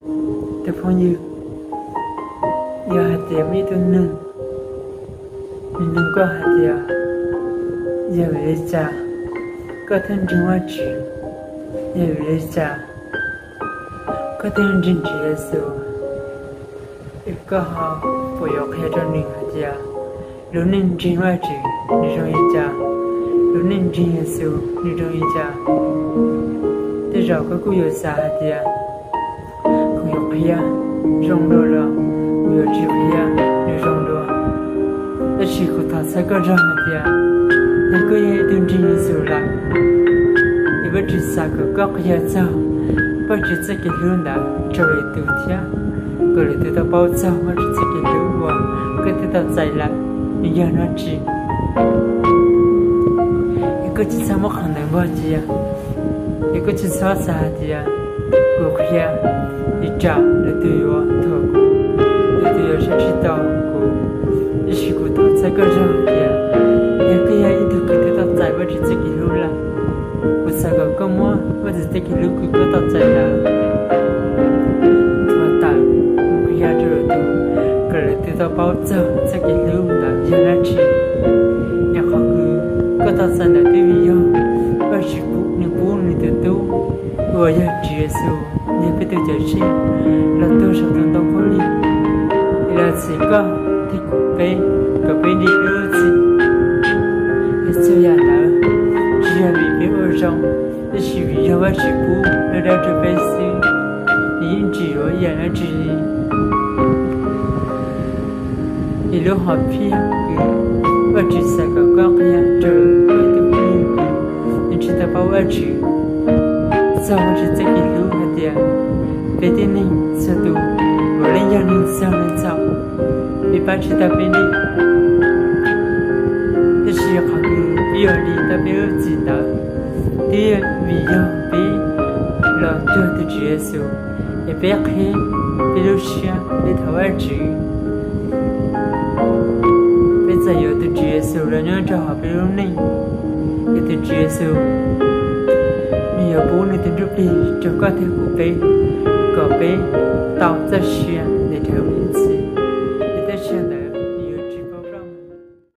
Tus phooj ywg, yog hais tias muaj ib tug neeg nug koj hais tias, yog vim li cas koj thiaj ntseeg Vajtswv? Yog vim li cas koj thiaj ntseeg Tswv Yexus? Es koj ho puas yuav qhia rau nws hais tias lub neej ntseeg Vajtswv nws zoo li cas, lub neej ntseeg Yexus nws zoo li cas? Tej zaum koj kuj yuav xav hais tias, kuv yuav qhia zoo dua los kuv yuav tsis qhia nws zoo dua. Tab sis kuv thov txhawb koj zog hais tias, yog koj yog ib tug ntseeg Yexus lawm, es Vajtswv xav kom koj qhia txog Vajtswv txoj kev hlub ntawd rau lwm tus thiab, kom lwm tus tau paub txog Vajtswv txoj kev hlub uas koj twb tau txais lawm, nws yog dab tsi. Es koj tsis txhob muab qhov ntawd npog cia. Es koj tsis txhob xav hais tias kuv qhia li cas lwm tus yuav thuam kuv, lwm tus yuav saib tsis taus kuv. Tab sis kuv thov txhawb koj zog hais tias, yog koj yog ib tug kws twb tau txais Vajtswv txoj kev hlub lawm, kuv xav kom koj muab Vajtswv txoj kev hlub kws koj tau txais lawm nthuav tawm mus qhia rau lwm tus, kom lwm tus tau paub txog txoj kev hlub ntawd yog dab tsi. Yog qhov kws koj tau txais ntawd twb vim yog Vajtswv nws pub nws tus tub uas yog Tswv Yexus, nws yog peb tus cawm seej, los tuag saum tus ntoo khaub lig, es los txhiv koj thiab kuv peb, kom peb dim lub txim. Es txhua yam ntawd tsis yog vim peb ua zoo, tab sis vim yog Vajtswv pub los dawb rau peb xwb, nws yeej tsis yuav ib yam dab tsi li. Es lub hom phiaj kws Vajtswv xav kom koj qhia rau ib tug neeg kws nws tsis tau paub Vajtswv txog Vajtswv txoj kev hlub hais tias, peb tib neeg txhua tus puav leej yog neeg txhaum neeg txhaum, peb pab tsis tau peb dim. Tab sis qhov kws peb yuav dim tau peb lub txim ntawd twb vim yog peb los cuag tus Tswv Yexus, es peb qheb peb lub siab peb thov Vajtswv, peb txawm yuav tus Tswv Yexus los nyob rau hauv peb lub neej, es tus Tswv Yexus nws yuav pub nws tus Ntsuj Plig rau koj thiab kuv peb, kom peb tau txoj sia